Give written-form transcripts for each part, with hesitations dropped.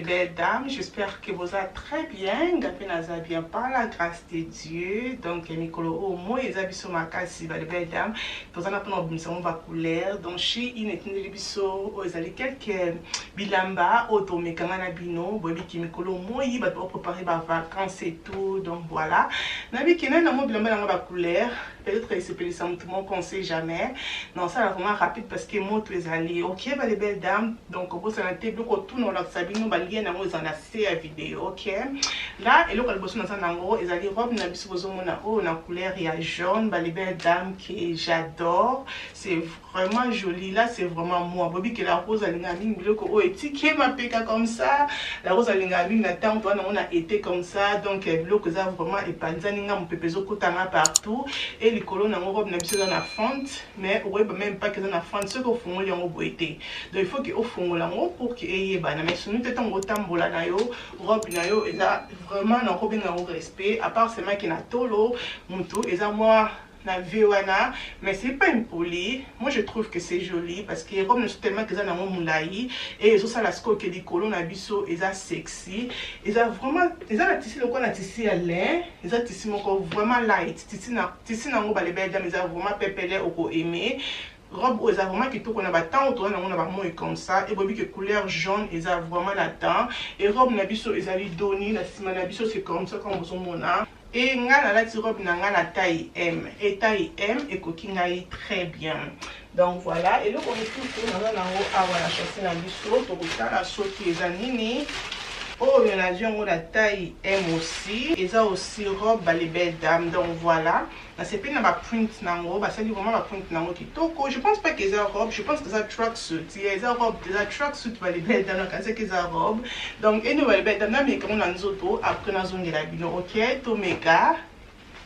Belles dames, j'espère que vous allez très bien. Nga pe naza bien par la grâce de Dieu. Donc mikolo oyo moi eza biso makasi, ba les belles dames. Toza na mpona kobimisa ngo ba couleur. Donc Shein etindeli biso oyo ezali quelques bilamba oyo tomekanga na bino. Boyebiki mikolo moi bato baprépare ba vacances et tout. Donc voilà. Nabiki nani nango bilamba nanga ba couleur. Peut-être esepelisa motu moko, on sait jamais. Non, ça vraiment rapide parce que moto ezali. Ok, ba les belles dames. Donc obosana te biloko tuna olakisa bino ba lien nango eza na se ya video. Ok, là eloko ya liboso naza nango ezali robe na biso bozomona oyo na couleur ya jaune, ba les belles dames, que j'adore. C'est vraiment joli. Là, c'est vraiment moi. Bobi que la Rose alingaka mingi biloko oyo etike mapeka comme ça. La Rose alingaka mingi na ntango towana nango na été comme ça. Donc biloko eza vraiment epanzani nga, mopepe ezokotanga partout. E likolo nango, robe na biso eza na fente, mais okoyeba même pas eza na fente soki ofungoli yango boye te. Donc il faut que ofungola yango pour que eyebana. Mais soni te, ntango otambola na yo, robe na yo eza vraiment na kobenga yango respect, à part seulement que na tolo motu eza mwa na vie wana, mais c'est pas impoli. Moi, je trouve que c'est joli parce que robe nyonso tellement que eza nango molai e ezosala sikoyo ke likolo na biso eza sexy. Eza vraiment, eza na tissu lokola na tissu ya lin. Eza tissu moko vraiment light. Tissu nango, ba les belles dames, eza vraiment pepele. Okoaime robe oyo, eza vraiment kitoko na batango toza nango na bamoi comme ça. Eboyebi ke couleur jaune eza vraiment na temps. E robe na biso ezali dos nu. Na nsima na biso, c'est comme ça, comme bozomona. E ngai nalati robe na ngai na taille M, e taille M ekoki ngai très bien. Donc voilà. Eloko mosusu naza nango awa na châssis na biso, tokotala soki eza nini. Oyo nazwi yango na taille M aussi. Eza aussi robe, ba les belles dames. Donc voilà, nasepeli na baprint nango. Basali vraiment baprint nango kitoko. Je pense pas que eza robe, je pense que eza tracksuit. Yeah, eza robe, eza tracksuit, ba les belles dames. Nakanisaki eza robe. Donc eno, ba les belles dames, nameka ngo na nzoto, après nazongela bino. Ok, tomeka.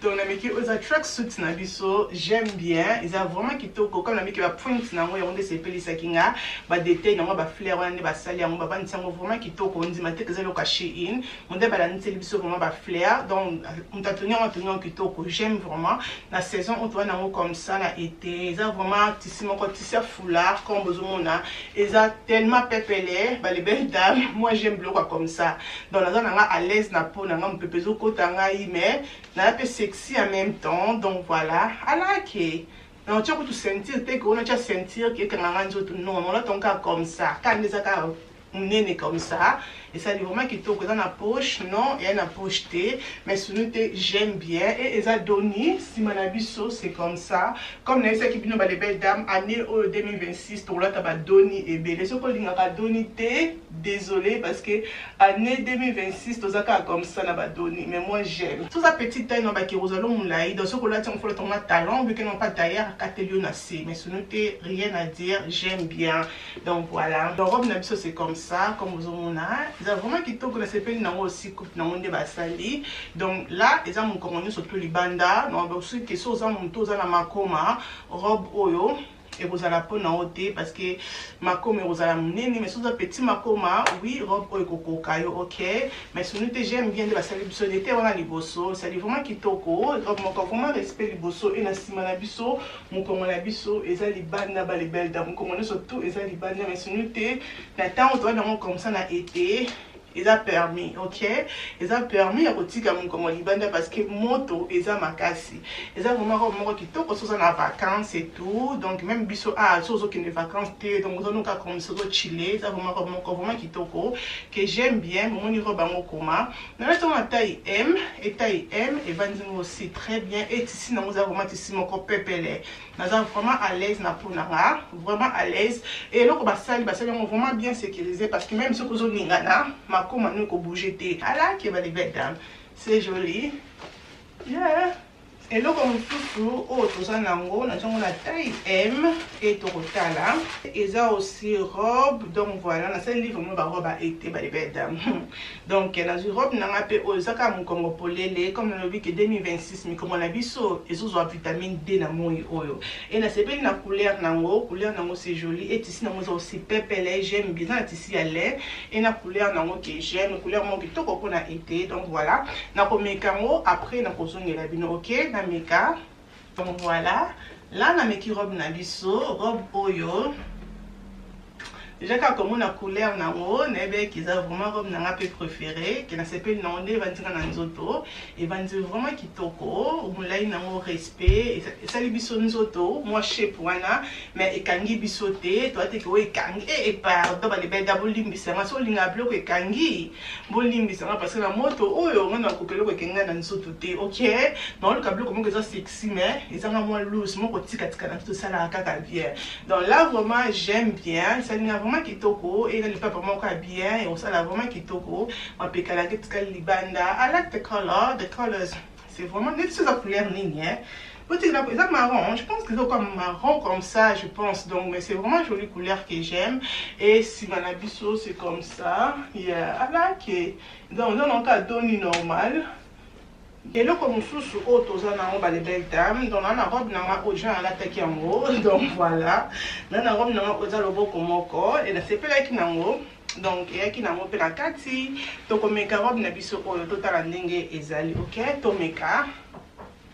Donc nameki oyo eza tracksuit na biso. J'aime bien, eza vraiment kitoko. Comme nameki baprint nango, yango nde esepelisaki nga. Badetail nango, bafleur wana nde basali yango, bavandisi yango vraiment kitoko. Ndima te eza eloko ya Shein. Monde balandiseli biso vraiment bafleur. Donc moto atongi yango, atongi yango kitoko. J'aime vraiment na saison oyo toza nango comme ça na été. Eza vraiment tissu moko, tissu ya foulard, comme bozomona, eza tellement pepele, ba les belles dames. Moi, j'aime biloko comme ça. Donc naza nanga à l'aise na peau nanga, mopepe ezokota ngai, mais naza mpe sexy en même temps. Donc voilà, alake na otia kutu ceinture te, ke ona tia ceinture ke ekanganga nzoto. Non, nolata kaka comme ça, kaka nde eza kaka monene comme ça. Esali vraiment kitoko. Eza na poche? Non, eya na poche te, mais sunu te, j'aime bien. E eza dos nu. Nsima na biso, c'est comme ça. Comme nayebisaki bino, ba les belles dames, année oyo 2026 tokolata bados nus ebele. Soki olingaka dos nu te, désolé, parce que année 2026 toza kaka comme ça na bados nus. Mais moi, j'aime. Soza petite taille na bake kozala molai. Donc soki olati yango, folata ngo na talon bikeno pa tailleur akateli yo na se. Mais sunu te, rien à dire, j'aime bien. Donc voilà. Donc robe na biso, c'est comme ça, comme ozomona, eza vraiment kitoko. Nasepeli nango aussi, coupe nango nde basali. Donc là eza mokongo nyonso to libanda. Soki so oza motu oza na makoma, robe oyo ekozala mpona yo te parce que makoma ekozala monene. Mais soki oza petit makoma, oui, robe oyo ekokoka yo. Ok, mais sunu te, j'aime bien nde basali biso dete wana liboso. Esali vraiment kitoko. Robe moko vraiment respect liboso. E na nsima na biso, mokongo na biso eza libanda, ba les belles dames. Mokongo nyonso tout eza libanda. Mais sunu te, na ntango toza nango comme ça na été, eza permis. Ok, eza permis ya kotika mokongo libanda parce que moto eza makasi. Eza vraiment robe moko kitoko so oza na vacances et tout. Donc même biso ah, so ozokende vacances te, donc ozonoka comme ça, ozochille. Eza vraiment robe moko vraiment kitoko que j'aime bien. Bomoni robe yango koma nalati yango na taille M, e taille M evandi ngo aussi très bien. E tissu nango eza vraiment tissu moko pepele. Naza vraiment à l'aise na peau nanga, vraiment à l'aise. E eloko basali, basali yango vraiment bien sécurisé parce que même soki ozoningana, makoma no ekobouge te. Alaki, ba les belles dames, c'est joli. Yeah. Eloko mosusu oyo toza nango, nazango na taille M. E tokotala, eza aussi robe. Donc voilà, nasali vraiment barobe ya été, ba les belles dames. Donc nazwi robe nanga mpe oyo eza kaka mokongo polele. Comme nalobi ke 2026 mikongo na biso ezozwa vitamine D na moi oyo. E nasepeli na couleur nango. Couleur nango, c'est joli. E tissu nango eza aussi pepele. J'aime bien. Eza na tissu ya lin e na couleur nango ke j'aime, couleur moko kitoko mpona été. Donc voilà, nakomeka yango, après nakozongela bino. Ok, nameka. Donc voilà, là nameki robe na biso. Robe oyo Déjà kaka komona couleur nango, nayebaki eza vraiment robe na nga mpe préféré, ke nasepeli nango nde evandi nga na nzoto. Evandi vraiment kitoko, molai nango respect, esali biso nzoto mwa shape wana, mais ekangi biso te. Toa te ke oyo ekangi. E pardon, balebeda, bolimbisanga. So olingaka biloko ekangi, bolimbisanga, parce que na moto oyo nga nakoka eloko ekangi nga na nzoto te. Ok, naoluka biloko moko eza sexy, mais ezanga mwa loose moko tikatika na nzoto, esalaka kaka bien. Donc là, vraiment, j'aime bien. Esalinga vraiment kitoko e na lipapa moko ya bien, ekosala vraiment kitoko. Mapeka etikali libanda. I like the color, the colors, c'est vraiment neti so eza couleur nini, hein? Eza marron, je pense que c'est comme marron comme ça, je pense. Donc, mais c'est vraiment jolie couleur que j'aime. Et nsima na biso, c'est comme ça. Yeah, I like it. Donc eza nango doni normal. Eloko mosusu oyo toza nango, bale belle dame, donc na robe nanga oyo Jean alataki yango. Donc voilà, na robe nanga oyo eza loboko moko e nasepelaki nango. Donc eyaki nango mpe na kati. Tokomeka robe na biso oyo, totala ndenge ezali. Ok, tomeka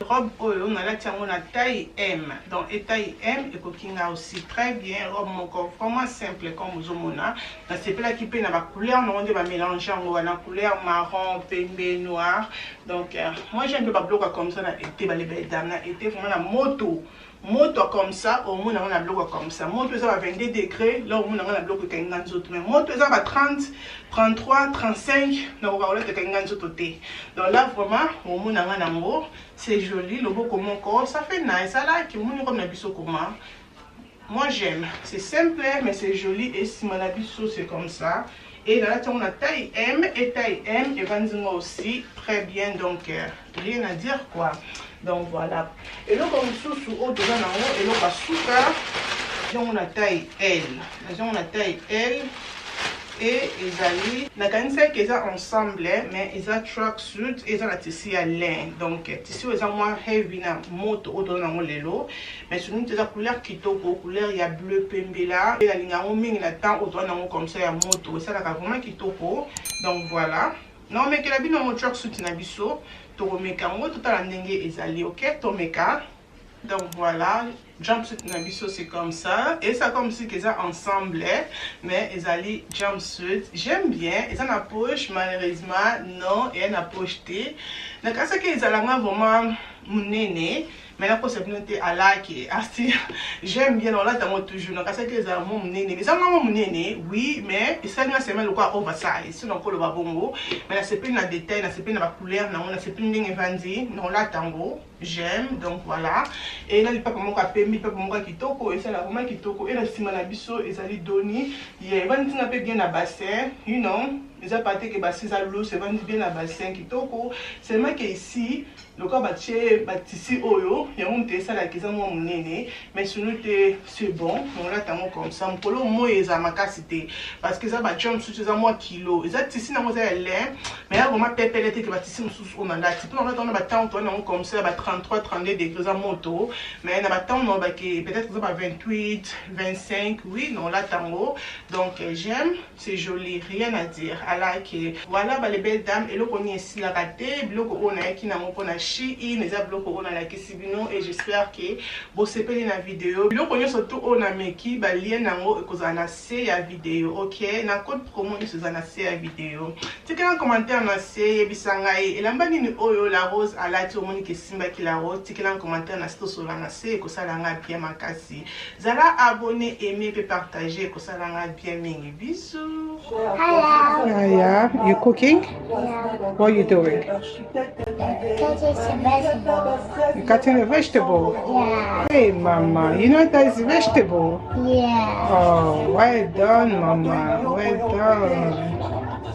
robe oyo. Nalati yango na taille M, donc e taille M ekoki nga aussi très bien. Robe moko vraiment simple comme ozomona. Nasepelaki mpe na bacouleur nango nde bamélange yango wana, couleur marron, pembe, noir. Donc moi, j'aime mpe babiloko comme ça na été. Balebele dame, na été vraiment, na moto moto comme ça, omona yango na biloko comme ça. Moto eza ba 22 degré là, omona yango na biloko ekangi nga nzoto, mais moto eza ba 30, 33, 35, nakoka kolata ekangi nga nzoto te. Donc là, vraiment, omona nga nango, c'est joli. Loboko moko, ça fait nice alaki. Omoni comme na biso koma, moi j'aime, c'est simple mais c'est joli. Et nsima na biso, c'est comme ça. Et nalati yango na taille M, et taille M evandi nga aussi très bien. Donc rien à dire quoi. Donc voilà, eloko mosusu oyo toza nango, eloko ya suka, yango na taille L. Nazwi yango na taille L e ezali, nakanisaki eza ensemble, mais eza track suit, eza na tissu ya lin. Donc tissu oyo eza mwa heavy na moto oyo toza nango lelo, mais soki eza couleur kitoko, couleur ya bleu pembela. Nalinga yango mingi na temps oyo toza nango comme ça ya moto, esalaka vraiment kitoko. Donc voilà, naomekela bino yango, track suit na biso. Tokomeka yango, totala ndenge ezali. Ok, tomeka. Donc voilà, jumpsuit na biso, c'est comme ça. Et ça comme si eza ensemble, mais ezali jumpsuit. J'aime bien. Eza na poche? Malheureusement non, eya na poche te. Nakasaki ezalanga vraiment monene, mais nakosa bino te, alaki asi. J'aime bien, olata yango toujours. Nakasaki ezala mo monene, eza mwa monene, oui, mais esalinga semaine lokola oversize, so nakoloba bongo. Mais nasepeli na détail, nasepeli na bacouleur nango, nasepeli ndenge evandi na olata yango, j'aime. Donc voilà, e na lipapa moko ya pembe, lipapa moko ya kitoko, esala vraiment kitoko. E na nsima na biso ezali doni ye, evandi ntina mpe bien na bassin. Eza pa te ke bassin eza loose, evandi bien na bassin kitoko. Seulement ke ici, lokola batie batissu oyo, yango moto esalaka eza mwa monene, mais sinon te, c'est bon. Olata yango comme ça mokolo moi eza makasi te, parce que eza bajumpsuit, eza mwa kilo, eza tissu nango eza ya lin, mais ya vraiment pepele te ke batissu mosusu oyo nalati mpona olata wana. Batango towana yango comme ça ya ba 33, 32 degré, eza moto, mais na batango na bake peut-être eza ba 28, 25, oui, na olata yango. Donc j'aime, c'est joli, rien à dire, alaki. Voilà, bale belle dame, eloko nini esilaka te. Biloko oyo nayaki nango mpona Shein eza biloko oyo nalakisi bino, et j'espère ke bosepeli na video. Biloko nyonso tu oyo nameki, balien nango ekozala na se ya video. Ok, na code promo nyonso eza na se ya video. Tikela commentaire na se, yebisa ngai elamba nini oyo La Rose alati, omoni ke esimbaki La Rose. Tikela commentaire na se, tosola na se, ekosala nga bien makasi. Zala abonné, aime mpe partage, ekosala nga bien mingi. Bisous. Hello. Yeah, you cooking? Yeah. What are you doing? Cutting some vegetables. You cutting a vegetable? Yeah. Hey, mama, you know that is vegetable. Yeah. Oh, well done, mama. Well done.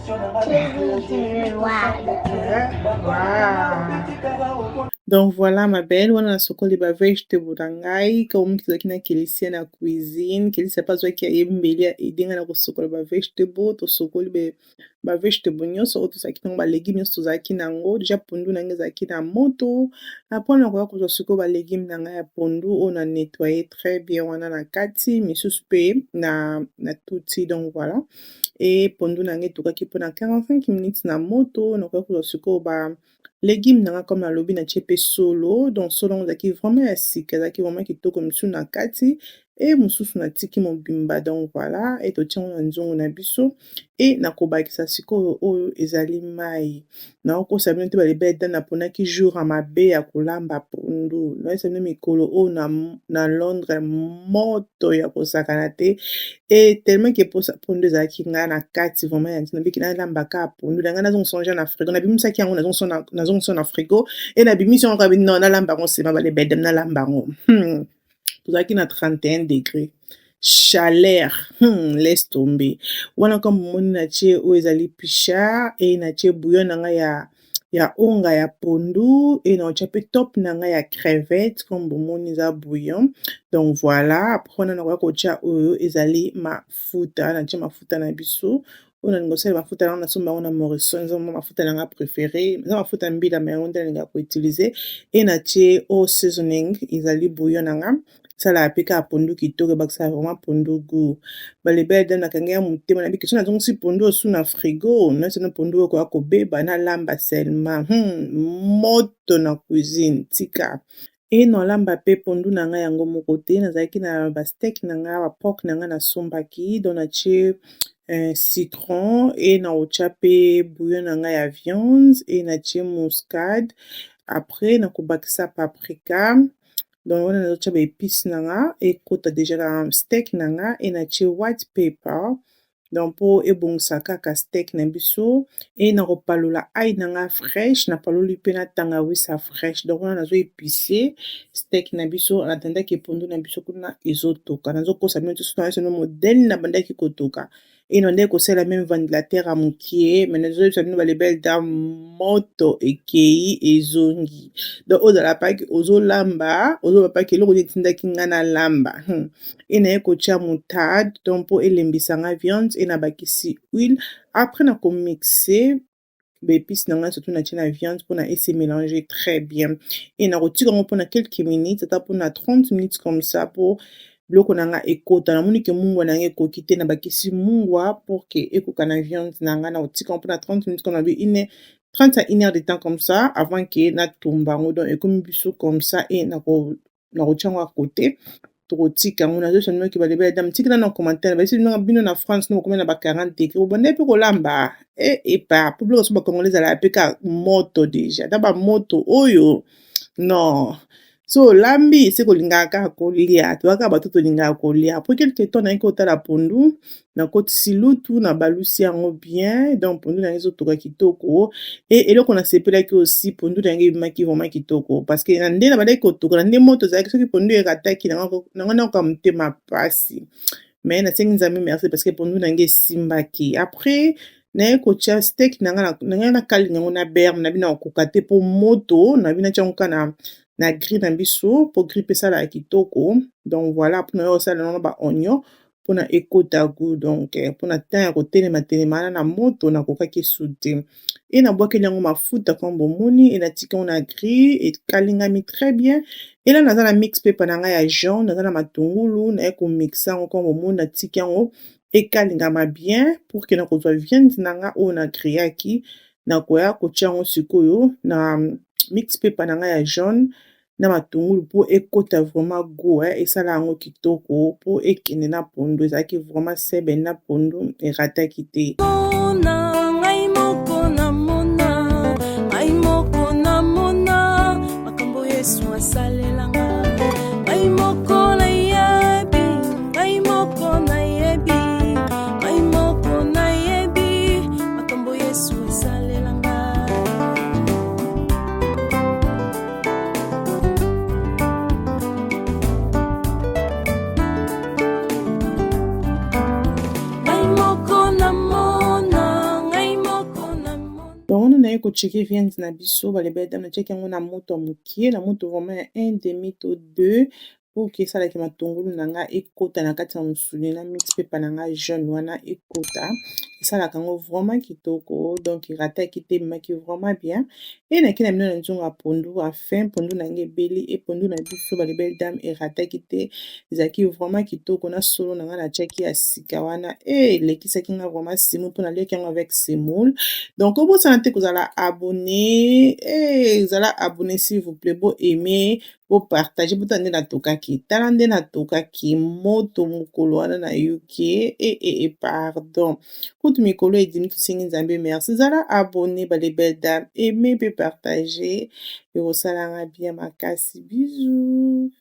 3, 2, 1. Yeah. Wow. Donc voilà, ma belle, wana nasokoli ba vegetable na ngai. Kaomi tozalaki na Kelisia na cuisine. Kelisia mpe azwaki ayembeli, aide ngai na kosokola ba vegetable. Tosokoli ba vegetable nyonso oyo tozalaki nango, balégume nyonso tozalaki nango. Déjà pondu na ngai ezalaki na moto. Mpona koya kozwa sikoyo balégume na ngai ya pondu oyo na nettoye très bien wana na kati, misusu mpe na tuti. Donc voilà, e pondu na ngai etokaki mpona 45 minutes na moto. Nakoya kozwa sikoyo ba légume na nga. Comme nalobi, natie mpe solo. Donc solo yango ezalaki vraiment ya sika, ezalaki vraiment kitoko. Misusu na kati. E mosusu natiki mobimba. Donc voilà, e totie yango na nzungu na biso. E nakobakisa sikoyo oyo ezali mai. Nakokosa bino te, balibele, naponaki jour ya mabe ya kolamba pondu. Nayebisa bino, mikolo oyo na Londres moto ya kosakana te. E tellement ke posa pondu ezalaki ngai na kati vraiment ya ntina, biki nalambaka pondu na ngai, nazongisonga na frigo. Nabimisaki yango, nazongisa na frigo e nabimisi yango kaka. Non, nalamba yango nsima, balebele, nalamba yango. Tozalaki na 31 degré chaleur, laisse tomber. Wana kama momoni, natie oyo ezali pichard e natie bouillon na ngai ya onga ya pondu e nakotia mpe top na ngai ya crevette. Comme bomoni, eza bouillon. Donc voilà, après wana nakoya kotia oyo ezali mafuta. Natie mafuta na biso oyo nalinga kosala. Mafuta yango nasomba yango na Morrison, eza mafuta na nga préféré, eza mafuta mbila, ma yango nde nalingaka koutiliser. E natie oyo seasoning, ezali bouillon na nga, esalaka mpe kaka pondu kitoko, ebakisaka vraiment pondu goût. Balebele dame, nakangi ya motema na biki so nazongisi pondu osu na frigo nasino pondu oyo koya kobeba. Nalamba seulement, moto na cuisine tika. E nalamba mpe pondu na ngai yango moko te. Nazalaki na basteak na ngai, bapork na ngai nasombaki. Donc natie citron e nakotia mpe bouillon na ngai ya viande e natie muscade. Après nakobakisa paprika. Donc wana nazotia baépice na nga ekota déjà na steak na nga. E natie white pepper, donc mpo ebongisa kaka steak na biso. E nakopalola ail na nga fraîche, napaloli mpe na tangawisa fraîche. Donc wana nazo épice steak na biso en attendant ke pondu na biso kuna ezotoka. Nazokosa bino te, soki na modèle na bandaki kotoka e na ndenge kosala même ventilateur ya mokie, mais nazoyebisa bino, balebele da, moto ekei ezongi. Donc ozala paki ozolamba, ozoloba paki eloko nini etindaki nga nalamba. E naye kotia moutarde, donc mpo elembisa nga viande. E nabakisi huile. Après nakomixe baépice na ngai, surtout natie na viande mpona ese mélanger très bien. E nakotika yango mpona quelques minutes, ata mpona 30 minutes comme ça, mpo biloko na nga ekota. Namoni ke mungwa na ngai ekoki te, nabakisi mungwa pour ke ekoka na viande na ngai. Nakotika yango mpona 30 minutes, comme nabi une 30 à une heure de temps comme ça, avant ke natumba yango. Donc ekomi biso comme ça e nakotia yango à côté, tokotika yango. Nazoyebisa bino ke balebele dame, tikela na commentaire bayebisi bino na France no bokomi na ba 40 degré, bobandaki mpe kolamba e epa po biloko so bacongolais ezalaka mpe ka moto déjà na bamoto oyo. Non, so olambi se kolingaka kaka kolia, toza kaka bato tolingaka kolia. Après quelque temps nayaki kotala pondu, nakotisi lutu, nabalusi yango bien. Donc pondu na yango ezotoka kitoko. E eloko nasepelaki aussi, pondu na yango ebimaki vraiment kitoko, parce que na nde na bandaki kotoka na nde moto ezalaki, soki pondu erataki nango nayoka motema pasi. Mais nasengi Nzambe merci, parce que pondu na yango esimbaki. Après naye kotia steak na ngai. Na ngai nakalinga yango na beurre na bino, nakokoka te mpo moto na bino. Natia yango kaka na grill na biso, mpo grill mpe esalaka kitoko. Donc voilà, mpona yo osala nango baoignon mpona ekota goût. Donc mpona temps ya kotelema telema wana na moto, nakokaki esu te. E nabwakeli yango mafuta comme bomoni, e natiki yango na grill, ekalingami très bien. Ela naza na mix pepper na ngai ya jaune, naza na matungulu, naye komixe yango comme bomoni. Natiki yango ekalingama bien pour ke na kozwa viande na nga oyo na grillaki, nakoya kotia yango sikoyo na mix pepper na ngai ya jaune na matungulu, mpo ekota vraiment goût, esala yango kitoko mpo ekende na pondu. Ezalaki vraiment seben na pondu, erataki te. Ngai moko namona, ngai moko namona makambo Yesu asalelanga. Ngai moko nayebi, ngai moko nayebi, ngai moko nayebi makambo Yesu asalelanga. Ngai moko namona, ngai moko namona. Donc wana naye kochecker viande na biso, balebele dame. Natiaki yango na moto ya mokie, na moto vraiment ya 1 demi to 2, pour ke esalaki matungulu na nga ekota na kati ya mosuni na mix pepper na nga jaune wana ekota. Esalaka yango vraiment kitoko. Donc erataki te, ememaki vraiment bien. E naki na bino na nzungu ya pondu. Enfin pondu na ngai ebeli. E pondu na biso, ba belle dame, erataki te, ezalaki vraiment kitoko na solo na ngai natiaki ya sika wana. E elekisaki nga vraiment semoule, mpo naliaki yango avec semoule. Donc obosana te kozala abonné. E ezala abonné, s'il vous plaît. Bo aimer, bopartage. Botala nde natokaki, tala nde natokaki moto mokolo wana na UK. E pardon, kutu mikolo edimi, tosengi Nzambe merci. Ezala abonné, ba les belles dames, aime mpe partage, ekosalanga bien makasi. Bisous.